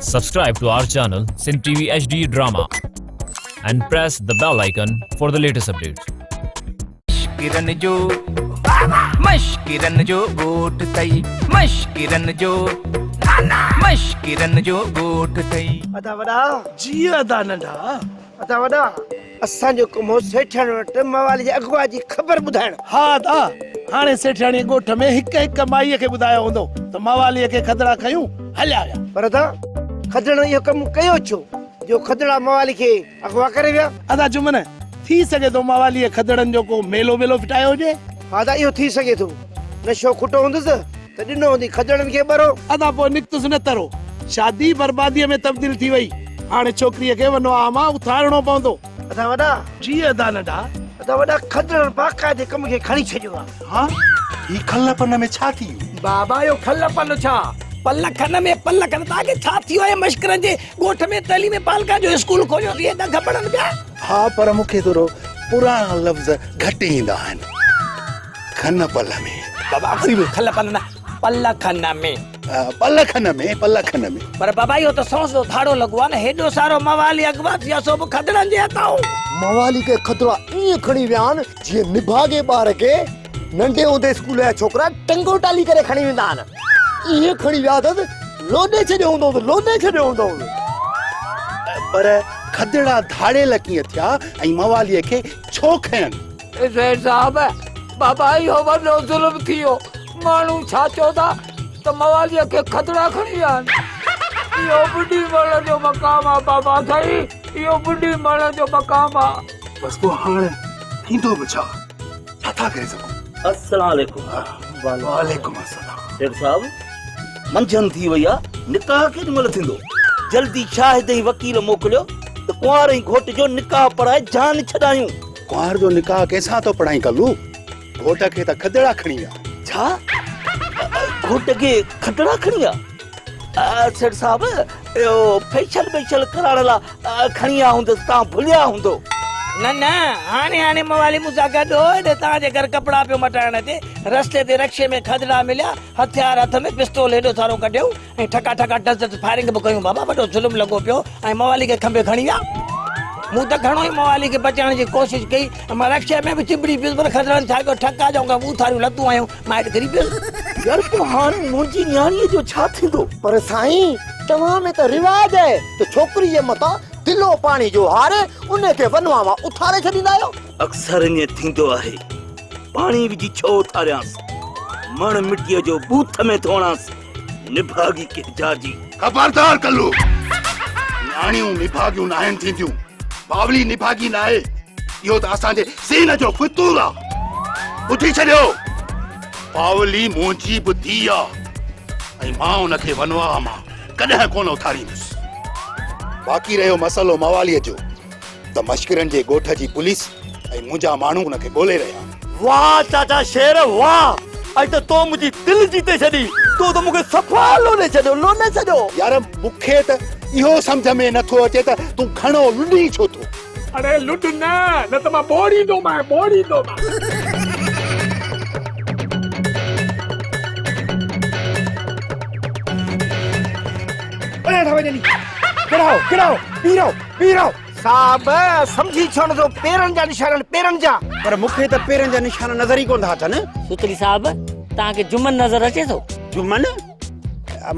Subscribe to our channel Sindh TV HD Drama and press the bell icon for the latest updates. مشڪرن جو مشڪرن جو ڳوٺ ٿئي مشڪرن جو مشڪرن جو ڳوٺ ٿئي. ادا وڏا. جي ادا ننڍا. ادا وڏا اسان جو ڪم هو سيٺياڻي وٽ موالي جي اغوا جي خبر ٻڌائڻ. ها ادا هاڻي سيٺياڻي ڳوٺ ۾ هڪ هڪ مائيء کي ٻڌايو هوندو ته مواليء کي کدڙا کنيون هليا ويا. پر ادا کدڙن اهو ڪم ڪيو ڇو جو کدڙا موالي کي اغوا ڪري ويا؟ ادا جمن ٿي سگهي ٿو مواليء کدڙن جو ڪو ميلو ٻيلو ڦٽايو هجي. ها ادا اهو ٿي سگهي ٿو. نشو کٽو هوندس ته ڏنو هوندي کدڙن کي ٻرو. ادا پوء نڪتس نه ترو. شادي برباديء ۾ تبديل ٿي وئي. هاڻي ڇوڪريء کي ونواهه مان اٿارڻو پوندو. ادا وڏا. جي ادا ننڍا. ادا وڏا کدڙن باقاعدي ڪم کي کڻي ڇڏيو آ. ها هي کل پن ۾ ڇا ٿي ويو؟ بابا اهو کل پن ڇا؟ پل کن ۾ پل کن توهان کي ڇا ٿي ويو آهي مشڪرن جي ڳوٺ ۾ تعليم پالڪا جو اسڪول کوليو اٿئي ڏنگهه پڙهن پيا. ها پر مون کي ٿورو پراڻا لفظ گهٽ ايندا آهن. کن پل ۾. بابا وري به کل پن نه پل کن ۾. پل کن ۾ پل کن ۾. پر بابا اهو ته سئو سئو ڌاڙو لڳو آهي نه هيڏو سارو موالي اغوا ٿي ويو سو به کدڙن جي هٿائون. موالي کي کدڙا ائين کڻي ويا آهن جيئن نڀاڳي ٻار کي ننڍي هوندي اسڪول جا ڇوڪرا ٽنگو ٽالي ڪري کڻي ويندا آهن ائين کڻي ويا اٿس لوڏي ڇڏيو هوندو لوڏي ڇڏيو هوندو. پر کدڙا ڌاڙيل ڪيئن ٿيا ۽ موالي کي ڇو کنين؟ سيٺ صاحب، بابا اهو وڏو ظلم ٿي ويو. ماڻهو ڇا چوندا ته مواليء کي کدڙا کڻي ويا آهن. اهو ٻڍي مڙهه جو مقام آ بابا سائين، اهو ٻڍي مڙهه جو مقام آ. بس پوء هاڻ ٿيندو به ڇا؟ ڇا ٿا ڪري سگهون؟ السلام عليڪم. وعليڪم السلام. سيٺ صاحب، منجهند ٿي وئي آ، نڪاح ڪيڏي مهل ٿيندو؟ جلدي شاهد ۽ وڪيل موڪليو ته ڪنوار ۽ گهوٽ جو نڪاح پڙهائي جان ڇڏايون. ڪنوار جو نڪاح ڪنهن سان ٿو پڙهائين ڪلو؟ گهوٽ کي ته کدڙا کڻي ويا. ڇا؟ گهوٽ کي کدڙا کڻي ويا؟ سيٺ صاحب اهو فيشل بيشل ڪرائڻ لا کڻي ويا هوندس، توهان ڀليا هوندو. نه نه، هاڻي هاڻي موالي مون سان گڏ هو، هيڏي توهان جي گهر ڪپڙا پيو مٽائڻ اچي، رستي تي رڪشي ۾ کدڙا مليا، هٿيار هٿ ۾، پستول هيڏو سارو ڪڍيائون ۽ ٺڪا ٺڪا ٽس ٽس فائرنگ به ڪيون بابا وڏو ظلم لڳو پيو ۽ موالي کي کنڀي کڻي ويا. مون ته گهڻو ئي موالي کي بچائڻ جي ڪوشش ڪئي ۽ مان رڪشي ۾ به چنبڙي پيس پر کدڙن ڇا ڪيو ٺڪا جا ٻوٿاريون لتون هنيون مان هيٺ ڪري پيس. يار پوء هاڻي منهنجي نياڻيء جو ڇا ٿيندو؟ پر سائين توهان ۾ ته رواج آهي ته ڇوڪري جي مٿان دلو پاڻي جو هاري ان کي ونوان مان اٿاري ڇڏيندا آهيو. اڪثر ائين ٿيندو آهي. پاڻي وجهي ڇو اٿاريانس؟ مڻ مٽيء جو ٻوٿ ۾ ٿو هڻانس. نڀاڳي ڪنهن جا جي. خبردار ڪلو! نياڻيون نڀاڳيون ناهن ٿينديون. باولي نڀاڳي ناهي. اهو ته اسان جي ذهن جو فتور آ. ٻڌي ڇڏيو! باولي منهنجي به ڌيء آ ۽ مان ان کي ونواهه مان ڪڏهن ڪونه اٿاريندس. باقي رهيو مسئلو مواليء جو ته مشڪرن جي ڳوٺ جي پوليس ۽ منهنجا ماڻهو ان کي ڳولي رهيا آهن. واهه چاچا شير واهه! اڄ ته تو منهنجي دل جيتي ڇڏي. تو ته مون کي صفا لوڏي ڇڏيو، لوڏي ڇڏيو. يار مون کي ته اهو سمجهه ۾ نٿو اچي ته تون گهڻو لڏين ڇو ٿو؟ اڙي لڏ نه، نه ته مان ٻوڙيندومانء، ٻوڙيندومانء. پري ٿا وڃن. ڪڙاو، ڪڙاو، پيرو، پيرو. صاحب سمجهي ڇو نٿو پيرن جا نشان آهن پيرن جا. پر مون کي ته پيرن جا نشان نظر ئي ڪونه ٿا اچن. سوتري صاحب توهان کي جمن نظر اچي ٿو؟ جمن؟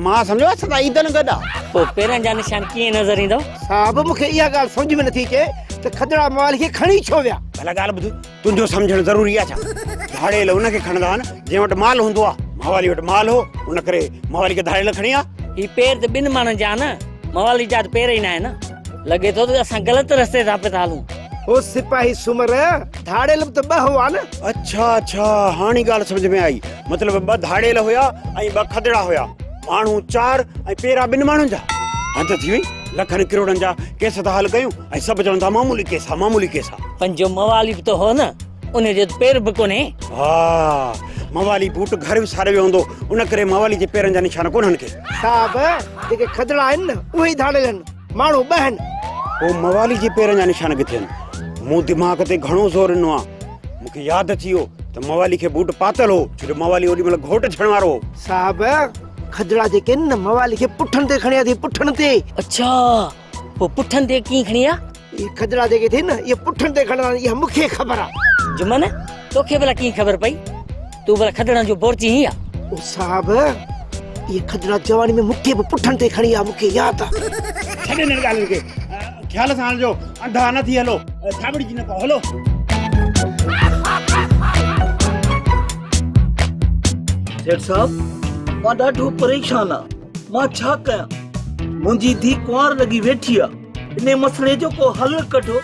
مان سمجهيو اسان ته عيدن گڏ آ. پوء پيرن جا نشان ڪيئن نظر ايندو؟ صاحب مون کي اها ڳالهه سمجهه ۾ نٿي اچي ته کدڙا موالي کي کڻي ڇو ويا؟ ڀلا ڳالهه ٻڌ تنهنجو سمجهڻ ضروري آ ڇا؟ ڌاڙيل ان کي کڻندا آهن جنهن وٽ مال هوندو آ. موالي وٽ مال هو ان ڪري موالي کي ڌاڙيل کڻي آ. هي پير ته ٻن ماڻهن جا نه موالي جا ته پير ئي ناهن. لڳي ٿو ته اسان غلط رستي تان پيا ٿا هلون. او سپاهي سومر، ڌاڙيل به ته ٻه هئا نه؟ اڇا اڇا هاڻي ڳالهه سمجهه ۾ آئي. مطلب ٻه ڌاڙيل هيا ۽ ٻه کدڙا هيا. ماڻهو چار ۽ پيرا ٻن ماڻهن جا. حد ٿي وئي. لکن ڪروڙن جا ڪيس ٿا حل ڪيون ۽ سڀ چون ٿا معمولي ڪيس آ معمولي ڪيس آ. پنجون موالي به ته هو نه. ان جو ته پير به ڪونهي. ها موالي بوٽ گهر وساري ويو هوندو ان ڪري موالي جي پيرن جا نشان ڪونهن ڪي. صاحب جيڪي کدڙا آهن نه اهي ئي ڌاڙيل آهن. ماڻهو ٻه آهن. پوء موالي جي پيرن جا نشان ڪٿي آهن؟ مون دماغ تي گهڻو زور ڏنو آ. مون کي ياد اچي ويو ته موالي کي بوٽ پاتل هو، ڇو جو موالي اوڏي مهل گهوٽ ٿيڻ وارو هو. صاحب! کدڙا جيڪي آهن نه موالي کي پٺن تي کڻي آ پٺن تي. اڇا پوء پٺن تي ڪيئن کڻي آ؟ اهي کدڙا جيڪي ٿي نه اهي پٺن تي کڻندا آهن اها مون کي خبر آ. جمن توکي ڀلا ڪيئن خبر پئي؟ تون ڀلا کدڙن جو بورچي هين آ؟ او صاحب اهي کدڙا جواني ۾ مون کي به پٺن تي کڻي آ مون کي ياد آ. ڇڏ انهن ڳالهين کي خيال سان هلجو انڌا نه ٿي هلو ٿاٻڙجي نه پئو هلو. سيٺ صاحب مان ڏاڍو پريشان آ مان ڇا ڪيان منهنجي ڌي ڪنوار لڳي ويٺي آ انهي مسئلي جو ڪو حل ڪڍو.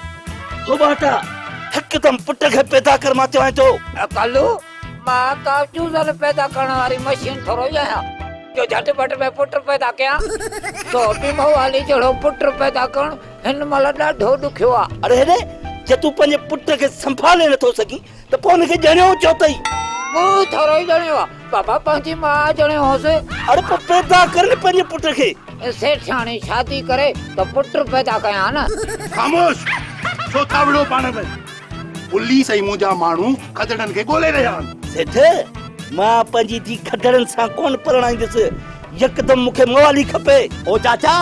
هو ٻاٽا هڪدم پٽ کي پيدا ڪر مان چوانء ٿو. ڪالو مان ڪا چوزن پيدا ڪرڻ واري مشين ٿورو ئي آهيان جو جهٽ پٽ ۾ پٽ پيدا ڪيان. سو به موالي جهڙو پٽ پيدا ڪرڻ هن مهل ڏاڍو ڏکيو آ. اڙي هيڏي جي تون پنهنجي پٽ کي سنڀالي نٿو سگهين ته پوء هن کي ڄڻيو ڇو اٿئي؟ مون ٿورو ئي ڄڻيو آ بابا پنهنجي ماء ڄڻيو هوس. اڙي پوء پيدا ڪر نه پنهنجي پٽ کي. سيٺياڻي شادي ڪري ته پٽ پيدا ڪيان نه. خاموش! ڇو ٿا وڙهو پاڻ ۾؟ پوليس ۽ منهنجا ماڻهو کدڙن کي ڳولي رهيا آهن. سيٺ، مان پنهنجي ڌيء کدڙن سان ڪونه پرڻائيندس. يڪدم مون کي موالي کپي. او چاچا،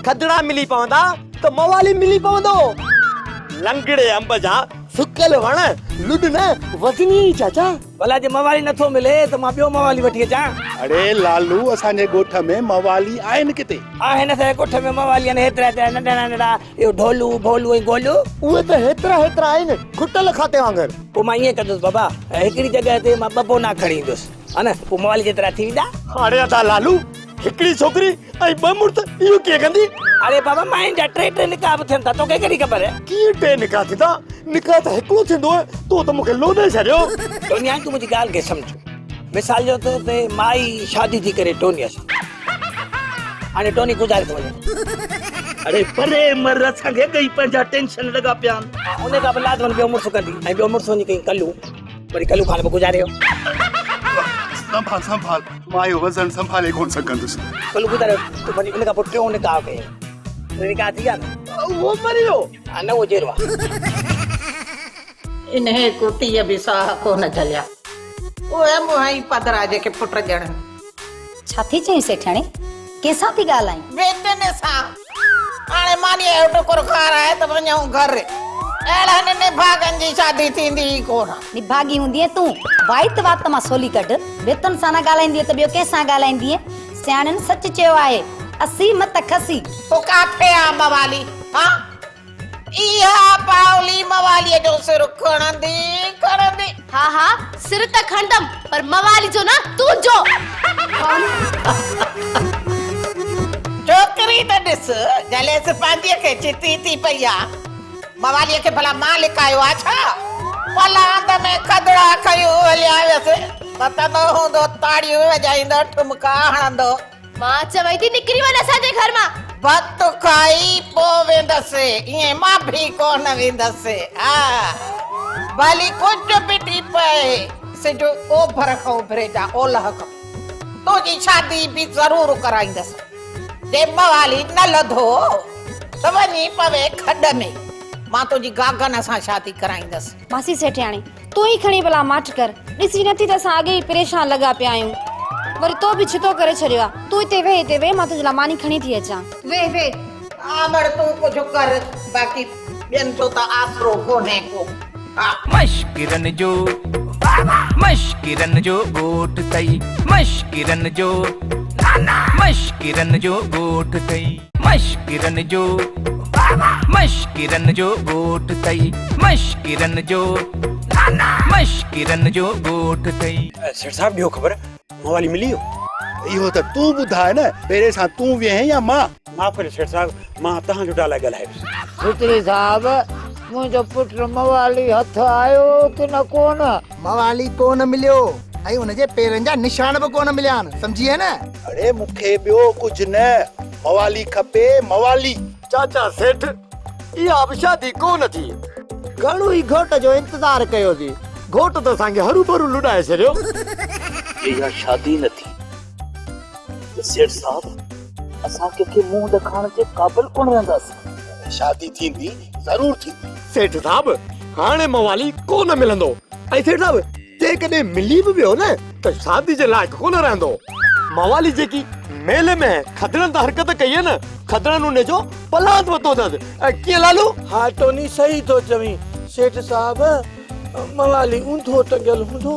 کدڙا ملي پوندا ته موالي ملي پوندو. لنگڙي انب جا سڪل وڻ لڏ نه وزني ئي چاچا. ڀلا جي موالي نٿو ملي ته مان ٻيو موالي وٺي اچان. اڙي لالو اسان جي ڳوٺ ۾ موالي آهن ڪٿي؟ آهن اسان جي ڳوٺ ۾ موالي آهن هيترا هيترا ننڍڙا ننڍڙا اهو ڍولو ڀولو ۽ گولو. اهي ته هيترا هيترا آهن کٽل کاتي وانگر. پوء مان ائين ڪندس بابا هڪڙي جڳهه تي مان ٻه پونا کڻي ايندس ها نه پوء موالي جيترا ٿي ويندا. اڙي ادا لالو هڪڙي ڇوڪري ۽ ٻه مڙس اهو ڪيئن ڪندي؟ اڙي بابا ماين جا ٽي ٽي نڪاح به ٿين ٿا توکي ڪهڙي خبر؟ ڪيئن ٽي نڪاح ٿيندا؟ نڪاح ته هڪڙو ٿيندو تو ته مونکي لوڏي ڇڏيو. ٽونيا تون منهنجي ڳالهه کي سمجهه مثال جو طور تي مائي شادي ٿي ڪري ٽونيء سان هاڻي ٽوني گذاري ٿو وڃي. اڙي پري مر اسان کي اڳ ئي پنهنجا ٽينشن لڳا پيا آهن. ان کان به لازمن ٻيو مڙس ڪندي ۽ ٻيو مڙس وڃي ڪئين ڪلو وري ڪلو خان به گذاري ويو. سنڀال سنڀال مان اهو وزن سنڀالي ڪونه سگهندس. ڪلو گذاري ويو ته وري ان کان پوء ٽيون نڪاح ڪيائين. ٽي نڪاح ٿي ويا نه. اهو مري ويو. ها نه اهو جيئرو آهي. انهيء ڪتيء به ساهه ڪونه جهليا. اهي منهن ئي پڌرا جيڪي پٽ ڄڻن. ڇا ٿي چئين سيٺياڻي؟ ڪنهن سان ٿي ڳالهائين؟ ويتن سان. هاڻي مانيء جو ٽڪر کارائي ته وڃون گهر. اهڙن نڀاڳن جي شادي ٿيندي ئي ڪونه. نڀاڳي هوندينء تون. وائت وات مان سولي ڪڍ. ويتن سان نه ڳالهائيندينء ته ٻيو ڪنهن سان ڳالهائيندينء؟ سياڻين سچ چيو آهي، اسي مت کسي. پوء ڪاٿي آ موالي؟ ها؟ اها پاولي مواليء جو سر کڻندي کڻندي. ها ها سر ته کڻندم پر موالي جو نه تنهنجو. ڇوڪري ته ڏس جليس پنهنجيء کي چتي ٿي پئي آ. مواليء کي ڀلا مان لڪايو آ ڇا؟ پلاند ۾ کدڙا کنيون هليا ويس. متندو هوندو تاڙيون وڄائيندو ٺمڪا هڻندو. مان چوين ٿي نڪري وڃ اسان جي گهر مان. ڀت کائي پو ويندس، ائين مان ڀي ڪونه ويندس. ها ڀلي ڪجهه به ٿي پئي، سج اوڀر کان اڀري جا اولهه کان، تنهنجي شادي به ضرور ڪرائيندس. جي موالي نه لڌو ته وڃي پوي کڏ ۾، مان تنهنجي گاگن سان شادي ڪرائيندس. ماسي سيٺياڻي، تون ئي کڻي ڀلا ماٺ ڪر. ڏسين نٿي ته اسان اڳي ئي پريشان لڳا پيا آهيون. وري تو به ڇتو ڪري ڇڏيو آ. تون هتي ويهه هتي ويهه مان تنهنجي لاء ماني کڻي ٿي اچان. ويهه ويهه. آمڙ تون ڪجهه ڪر باقي ٻين جو ته آسرو ڪونهي ڪو. ها. مشڪرن جو مشڪرن جو ڳوٺ ٿئي مشڪرن جو مشڪرن جو ڳوٺ ٿئي مشڪرن جو مشڪرن جو ڳوٺ ٿئي مشڪرن جو مشڪرن جو ڳوٺ ٿئي. سيٺ صاحب ڏيو خبر موالي ملي ويو. اهو ته تون ٻڌاء نه پهرين سان تون ويهين يا مان. معاف ڪجو سيٺ صاحب مان تهان جو ڊالا ڳالهائي ويس. کتري صاحب منهنجو پٽ موالي هٿ آيو ڪي نه ڪونه. موالي ڪونه مليو ۽ ان جي پيرن جا نشان به ڪونه مليا آهن سمجهي نه. اڙي مون کي ٻيو ڪجهه نه موالي کپي موالي. چاچا سيٺ اها به شادي ڪونه ٿي. گهڻو ئي گهوٽ جو انتظار ڪيوسين. گهوٽ ته اسان کي هروڀرو لڏائي ڇڏيو. جي اها شادي نه ٿي ته سيٺ صاحب اسان ڪنهن کي منهن ڏکائڻ جي قابل ڪونه رهنداسين. شادي ٿيندي ضرور ٿيندي. سيٺ صاحب هاڻي موالي ڪونه ملندو ۽ سيٺ صاحب جيڪڏهن ملي به ويو نه ته شادي جي لائق ڪونه رهندو. موالي جيڪي ميلي ۾ کدڙن تان حرڪت ڪئي نه، کدڙن ان جو پلاند وتو اٿس. ڪيئن لالو؟ ها ٽوني صحيح ٿو چوين. سيٺ صاحب موالي اونڌو ٽنگيل هوندو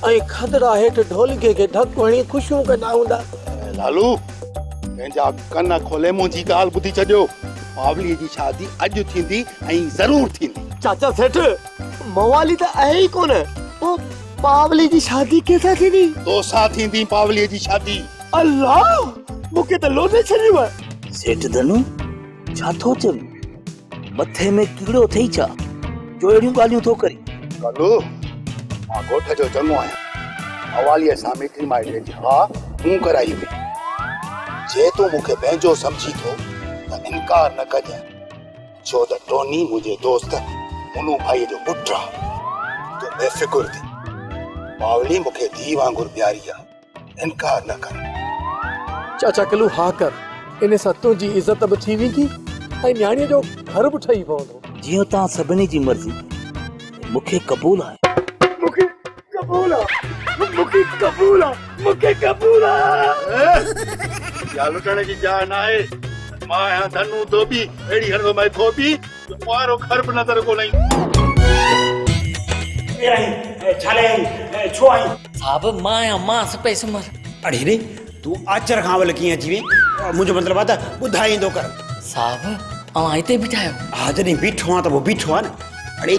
۽ کدڙا هيٺ ڍولڪي کي ڌڪ هڻي خوشيون ڪندا هوندا. لالو پنهنجا ڪن کولي منهنجي ڳالهه ٻڌي ڇڏيو. پاوليء جي شادي اڄ ٿيندي ۽ ضرور ٿيندي. چاچا سيٺ موالي ته آهي ئي ڪونه، پوء پاولي جي شادي ڪنهن سان ٿيندي؟ توسان ٿيندي پاوليء جي شادي. الله! مون کي ته لوڏي ڇڏيو. سيٺ ڌنو، ڇا ٿو چوين؟ مٿي ۾ ڪيڙو اٿئي ڇا، جو اهڙيون ڳالهيون ٿو ڪرين؟ ڪلو، مان ڳوٺ جو چڱو آهيان. مواليء سان مٽي مائٽي جي ها مون ڪرائي هئي. جي تون مون کي پنهنجو سمجهين ٿو ته انڪار نه ڪجانء. ڇو ته ٽوني منهنجي دوست منو ڀائيء جو پٽ آ. تون بي فڪر ٿي. پاولي مون کي ڌيء وانگر پياري آ. انڪار نه ڪر. چاچا ڪلو ها ڪر. ان سان تنهنجي عزت به ٿي ويندي ۽ نياڻيء جو گهر به ٺهي پوندو. جيئن توهان سڀني جي مرضي، مون کي قبول آهي. مون کي قبول آ. مون کي قبول آ. مون کي قبول آ. اها لٽڻ جي جاء ناهي. مان آهيان ڌنو ڌوٻي، اهڙي هڻندو مئي کوٻي، جو ڪنوارو گهر به نظر ڪونه ايندو. ڪير آهين؟ ڇا لاء آهين؟ ڇو آهين؟ صاحب مان آهيان مان سپهي سمر. اڙي ري، تون آچر کان اول ڪيئن اچي وئين؟ منهنجو مطلب آهي ته ٻڌائيندو ڪر. صاحب اوهان هتي بيٺا آهيو؟ ها جڏهن بيٺو آهيان ته پوء بيٺو آهيان نه. اڙي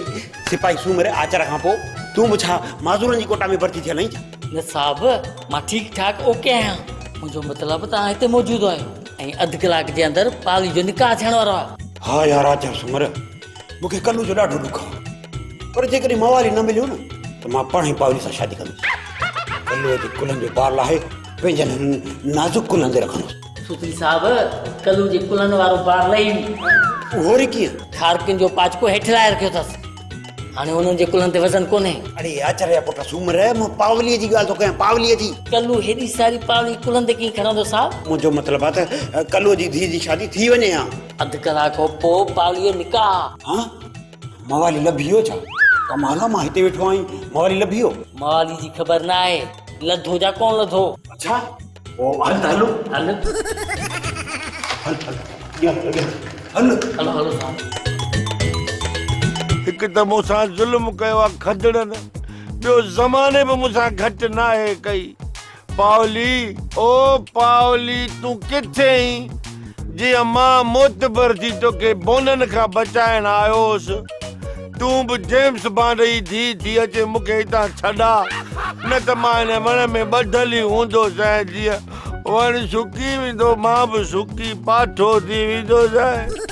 سپاهي سومر آچر کان پوء تون به ڇا معذورن جي ڪوٽا ۾ ڀرتي ٿيل آهين ڇا؟ نه صاحب مان ٺيڪ ٺاڪ اوڪي آهيان. منهنجو مطلب توهان هتي موجود آهيو ۽ اڌ ڪلاڪ جي اندر پالي جو نڪاح ٿيڻ وارو آهي. ها يار آچر سومر مون کي ڪلو جو ڏاڍو ڏک آهي پر جيڪڏهن موالي نه مليو نه ته مان پاڻ ئي پاولي سان شادي ڪندس. ڪلوء جي ڪلهن جو بار لاهي پنهنجن هنن نازڪ ڪلهن تي رکندس. سوتري صاحب ڪلو جي ڪلهن وارو بار لهي ويو. اهو وري ڪيئن؟ کارڪن جو پاچڪو هيٺ لاهي رکيو اٿس. هاڻي انهن جي ڪلهن تي وزن ڪونهي. اڙي آچر جا پٽ سومر، مان پاوليء جي ڳالهه ٿو ڪيان، پاوليء جي. ڪلو هيڏي ساري پاولي ڪلهن تي ڪيئن کڻندو صاحب؟ منهنجو مطلب آهي ته ڪلوء جي ڌيء جي شادي ٿي وڃي ها. اڌ ڪلاڪ کان پوء پاوليء جو نڪاح. ها؟ موالي لڀي ويو ڇا؟ ڪمال آ، مان هتي ويٺو آهين، موالي لڀي ويو؟ موالي جي خبر نه آهي، لڌو جا ڪونه لڌو. اڇا، پوء هل ته هلون. هل. هل هل اڳيان اڳيان هل. هلو هلو صاحب. هڪ ته مون سان ظلم ڪيو آ کدڙن، ٻيو زماني به مون سان گهٽ ناهي ڪئي. پاولي، او پاولي تون ڪٿي آهين؟ جيئن مان معتبر ٿي توکي بونن کان بچائڻ آيو هوس. تون به جيمس بانڊ جي ڌيء ٿي اچي مون کي هتان ڇڏاء، نه ته مان هن وڻ ۾ ٻڌل ئي هوندوسانء، جيئن وڻ سڪي ويندو، مان به سڪي پاٺو ٿي ويندوسانء.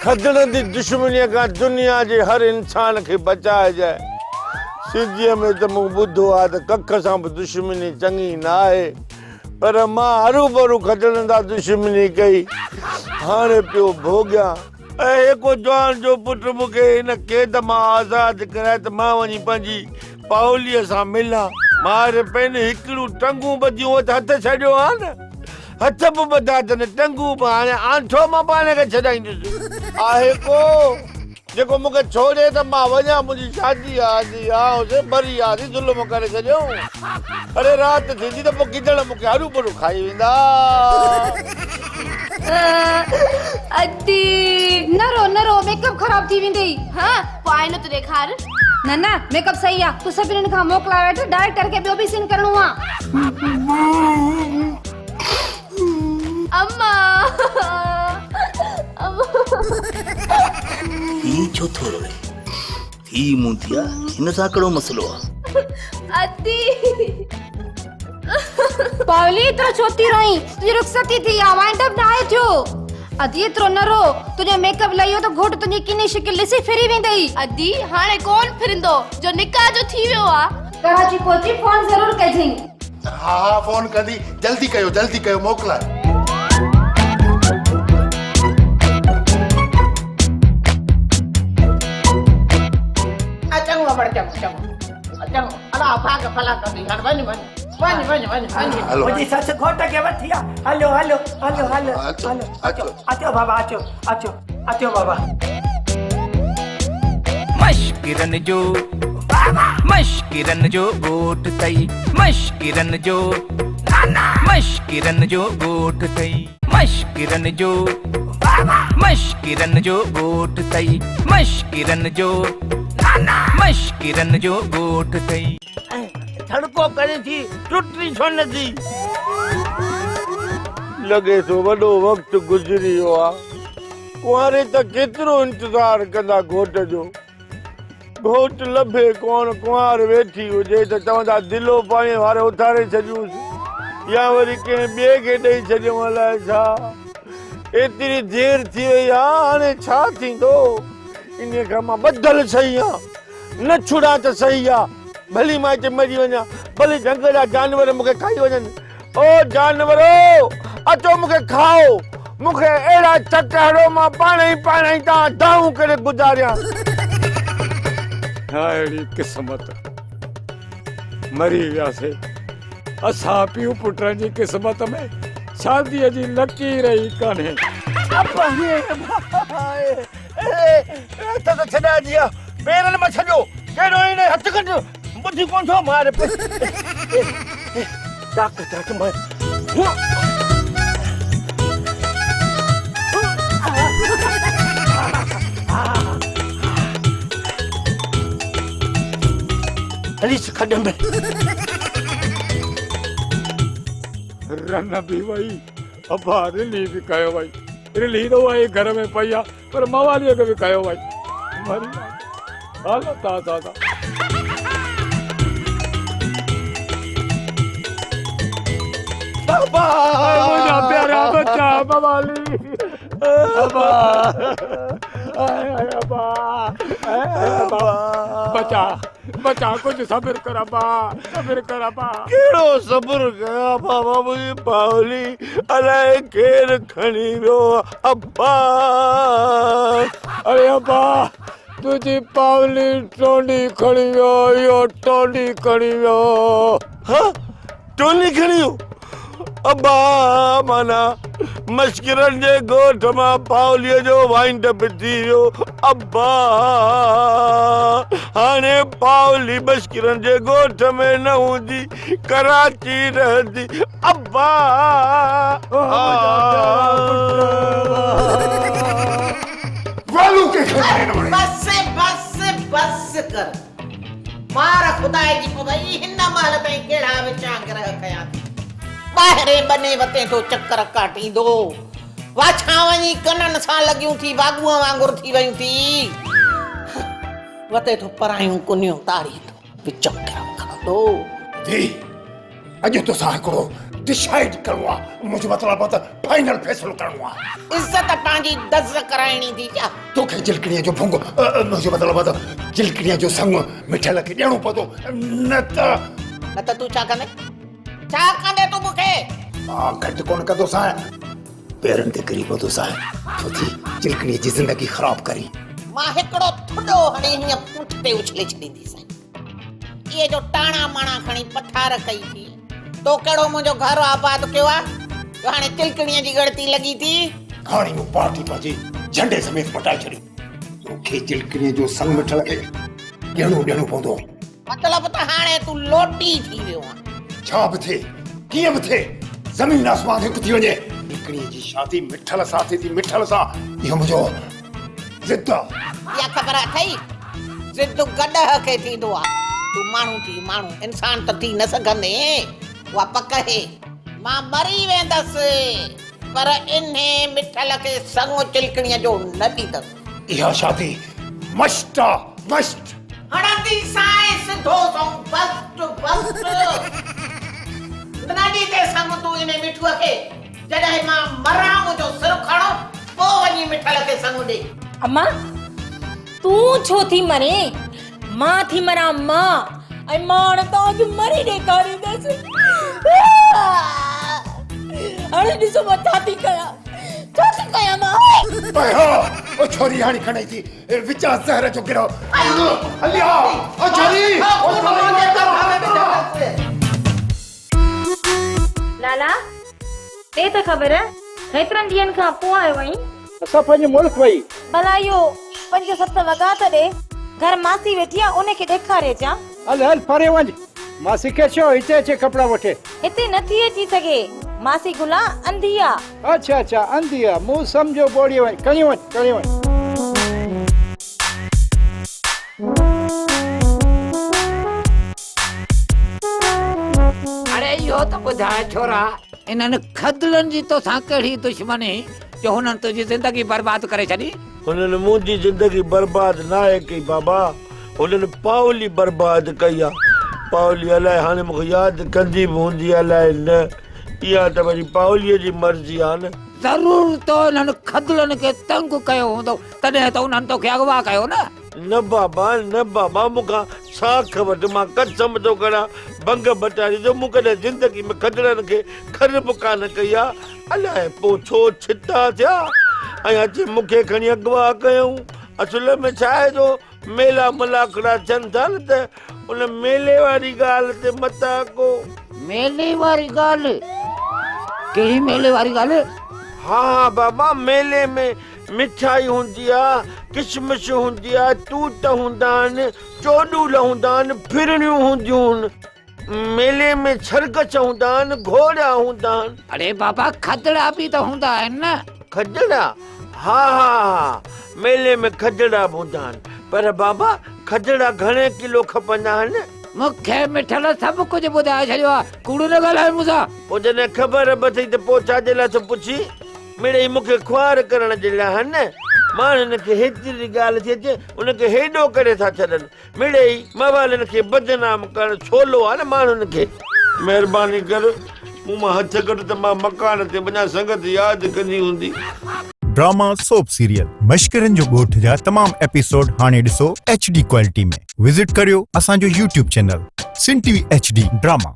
کدڙن جي دشمنيء کان دنيا جي هر انسان کي بچائجانء. سنڌيء ۾ ته مون ٻڌو آهي ته ڪک سان به دشمني چڱي نه آهي، پر مان هروڀرو کدڙن سان دشمني ڪئي، هاڻي پيو ڀوڳيان. اي هيڪو جوان جو پٽ مون کي هن قيد مان آزاد ڪرائي ته مان وڃي پنهنجي پائوليء سان ملان. مار پين هڪڙيون ٽنگون ٻڌيون هئس هٿ ڇڏيو ها نه. هٿ به ٻڌا اٿن ٽنگون به هاڻي آنٺو مان پاڻ کي ڇڏائيندس. آهي ڪو جيڪو مون کي ڇوڙي ته مان وڃان منهنجي شادي آ اڄ آئون سي مري آسي ظلم ڪري ڇڏيائون. اڙي رات ٿيندي ته پوء گدڙ مون کي هروڀرو کائي ويندا. ادي نه رو نه رو ميڪ اپ خراب ٿي ويندئي. ها پوء آئينو ته ڏيکار. نه نه ميڪ اپ صحيح آ تون سڀني کان موڪلائي وٺ ڊائريڪٽر کي ٻيو به سين ڪرڻو آ. اما اما. هي ڇو ٿو روئي؟ هي منهنجي آ هن سان ڪهڙو مسئلو آ؟ ادي. پاولي ايترو ڇو ٿي روئين تنهنجي رخصتي ٿي آ وائنڊ اپ ناهي ٿيو ادي ايترو نه رو تنهنجو ميڪ اپ لهي ويو ته گهوٽ تنهنجي ڪني شڪل ڏسي ڦري ويندئي. ادي هاڻي ڪون ڦرندو جو نڪاح جو ٿي ويو آ. ڪراچي پهچي فون ضرور ڪجين. ها ها فون ڪندي جلدي ڪيو جلدي ڪيو موڪلائي. چڱو امڙ چڱو چڱو چڱو الا ڀاڳ ڀلا ڪندي هاڻ وڃ وڃ وڃ وڃ وڃ وڃ. منهنجي سس گهوٽ کي وٺي آ هليو هليو هليو هليو هليو اچو اچو بابا اچو اچو اچو بابا. مشڪرن جو مشڪرن جو ڳوٺ اٿئي مشڪرن جو. مشڪرن جو ڳوٺ اٿئي مشڪرن جو مشڪرن جو ڳوٺ اٿئي مشڪرن جو مشڪرن جو ڳوٺ اٿئي. ڇڙڪو ڪري ٿي ٽٽي ڇو نه ٿي. لڳي ٿو وڏو وقت گذري ويو آ. ڪنواري ته ڪيترو انتظار ڪندا گهوٽ جو. گهوٽ لڀي ڪونه، ڪنوار ويٺي هجي ته چوندا دلو پاڻيء واري اٿاري ڇڏيونس يا وري ڪنهن ٻئي کي ڏئي ڇڏيون الائي ڇا. ايتري دير ٿي وئي آ هاڻي ڇا ٿيندو. انهيء کان مان ٻڌل سهي آ. نه ڇڙان ته سهي آ. ڀلي مان هتي مري وڃان، ڀلي جهنگ جا جانور مون کي کائي وڃن. او جانورو! اچو مون کي کائو. مون کي اهڙا چڪ هڻو مان پاڻ ئي پاڻ ئي تان دانهون ڪري گذاريان. اهڙي قسمت! مري وياسي. اسان پيء پٽن جي قسمت ۾ شاديء جي لڪير ئي ڪانهي. ابا هٿ ته ڇڏائجي ها، پيرن مان ڇڏيو، ڪهڙو هن هٿ ڪڍ، ٻڌي ڪونه ٿو مار. طاقت هٿ مان. هليس کڏ ۾. رن به وئي، ابا رلي به ڪيو وئي. رلي ته اها ئي گهر ۾ پئي آ، پر مواليء کي به ڪيو وئي. مري ويا. حالت آ دادا. بابا منهنجا پيارا ٻچا موالي. ابا آء آء ابا آء ابا بچا بچا ڪجهه صبر ڪر ابا صبر ڪر ابا. ڪهڙو صبر ڪيان بابا منهنجي باولي الائي ڪير کڻي ويو ابا. اڙي ابا تنهنجي پاولي ٽونڊي کڻي ويو اهو ٽونڊي کڻي ويو. ها ٽونڊي کڻي ويو ابا معنيٰ مشڪرن جي ڳوٺ مان پاوليء جو وائنڊ اپ ٿي ويو ابا هاڻي پاولي مشڪرن جي ڳوٺ ۾ نه هوندي ڪراچي رهندي ابا. والو ڪنهن کي ناهي نه وڻي. بس بس بس ڪر مار خدا جي پوي هن مهل تائين ڪهڙا وچان گرهه ڪيان ٿي. ٻاهرين ٻني وتين ٿو چڪر ڪاٽيندو. واڇان وڃي ڪنن سان لڳيون ٿي واڳونء وانگر ٿي ويون ٿي. وتي ٿو پرايون ڪنيون تاڙيندو وچان گرهه کڻندو. ڌي اڄ توسان هڪڙو ڊسائيڊ ڪرڻو آ منهنجو مطلب آ ته فائنل فيصلو ڪرڻو آ. عزت پنهنجي دز ڪرائڻي ٿي ڇا؟ توکي چلڪڻيء جو ڀونگ منهنجو مطلب آ ته چلڪڻيء جو سڱ مٺل کي ڏيڻو پوندو نه ته. نه ته تون ڇا ڪندين؟ ڇا ڪندين تون مون کي؟ مان گهٽ ڪونه ڪندوسانء. پيرن تي ڪري پوندوسانء. ڇو ٿي چلڪڻيء جي زندگي خراب ڪرين؟ مان هڪڙو ٿڏو هڻي هيئن پٺتي اڇلي ڇڏينديسانء. اهي جو ٽاڻا ماڻا کڻي پٺار ڪئي ٿي. تو ڪهڙو منهنجو گهر آباد ڪيو آ جو هاڻي چلڪڻيء جي ڳڻتي لڳي ٿي. هاڻي مون پارٽي پنهنجي جهنڊي سميت مٽائي ڇڏي. توکي چلڪڻيء جو سڱ مٺل کي ڏيڻو ڏيڻو پوندو. مطلب ته هاڻي تون لوٽي ٿي ويو آن. ڇا به ٿئي، ڪيئن به ٿئي، زمين آسمان هڪ ٿي وڃي. چلڪڻيء جي شادي مٺل سان ٿئي ٿي، مٺل سان. اهو منهنجو ضد آ. اها خبر اٿئي؟ ضد گڏهه کي ٿيندو آ. تون ماڻهو ٿي، ماڻهو، انسان ته ٿي نه سگهندين، اها پڪ اهي. مان مري ويندس، پر انهي مٺل کي سڱ چلڪڻيء جو نه ڏيندس. اها شادي مشٽ آ، مشٽ. هڻنديسانء سڌو سنئون بسٽ، بسٽ. نه ڏيندين سڱ تون انهي مٺوء کي. جڏهن مان مران منهنجو سر کڻ، پوء وڃي مٺل کي سڱ ڏي. اما، تون ڇو ٿي مرين؟ مان ٿي مران مان، ۽ مان هاڻي توهان کي مري ڏيکاريندس. هاڻي ڏسو مان ڇا ٿي ڪيان، ڇا ٿي ڪيان مان. پئي ها، او ڇوري هاڻي کڻي ٿي وچان زهر جو گرهه. هلي آ، او ڇوري، او ڇوري. لالا، ڏي ته خبر، هيترن ڏينهن کان پوء آيو آهين؟ اسان پنهنجي ملڪ وئي. ڀلا اهو پنج ست وڳا ته ڏي، گهر ماسي ويٺي آ، ان کي ڏيکاري اچان. هل هل پري وڃ، ماسي کي چئو هتي اچي ڪپڙا وٺي. هتي نه ٿي اچي سگهي. ماسي گلان انڌي آ. اڇا اڇا انڌي آ. مون سمجهيو ٻوڙي وڃ. کڻي وڃ کڻي وڃ. اڙي اهو ته ٻڌاء ڇورا، انهن کدڙن جي توسان ڪهڙي دشمني جو هنن تنهنجي زندگي برباد ڪري ڇڏي؟ هنن منهنجي زندگي برباد ناهي ڪئي بابا، هنن پاولي برباد ڪئي آ. پاولي الائي هاڻي مون کي ياد ڪندي به هوندي الائي نه. اها ته وري پاوليء جي مرضي آ نه. ضرور تو انهن کدڙن کي تنگ ڪيو هوندو، تڏهن ته انهن توکي اغوا ڪيو نه. نه بابا نه بابا مون کان ساک وٺ مان قسم ٿو کڻان ڀنگ ڀٽاري جو مون ڪڏهن زندگي ۾ کدڙن کي کر به ڪانه ڪئي آ الائي پوء ڇو ڇتا ٿيا ۽ اچي مون کي کڻي اغوا ڪيائون اصل ۾ ڇا آهي جو ميلا ملاکڙا ٿين ٿا نه ته ان ميلي واري ڳالهه تي متان ڪو. ميلي واري ڳالهه؟ ڪهڙي ميلي واري ڳالهه؟ ها ها بابا ميلي ۾ مٺائي هوندي آ، ڪشمش هوندي آ، توت هوندا آهن، چوڏول هوندا آهن، ڦرڻيون هونديون آهن. ميلي ۾ ڇرڪش هوندا آهن، گهوڙا هوندا آهن. اڙي بابا کدڙا به ته هوندا آهن نه. کدڙا؟ ها ها ها ميلي ۾ کدڙا به هوندا آهن. پر بابا کدڙا گهڻي ڪلو کپندا آهن؟ مون کي مٺل سڀ ڪجهه ٻڌائي ڇڏيو آ، ڪوڙ نه ڳالهاء مون سان. پوء جڏهن خبر به اٿئي ته پوء ڇا جي لاء ٿو پڇين؟ مڙئي مون کي خوار ڪرڻ جي لاء هن ماڻهن کي هيتري ڳالهه ٿي اچي ان کي هيڏو ڪري ٿا ڇڏن. مڙئي موالين کي بدنام ڪرڻ سولو آهي نه ماڻهن کي. مهرباني ڪر مون مان هٿ ڪڍ ته مان مڪان تي وڃان سنگت ياد ڪندي هوندي. ڊراما سوپ سيريل مشڪرن جو ڳوٺ جا تمام ايپيسوڊ هاڻي ڏسو ايڇ ڊي ڪوالٽي ۾ وزٽ ڪريو اسان جو YouTube channel Sindh T V H D drama.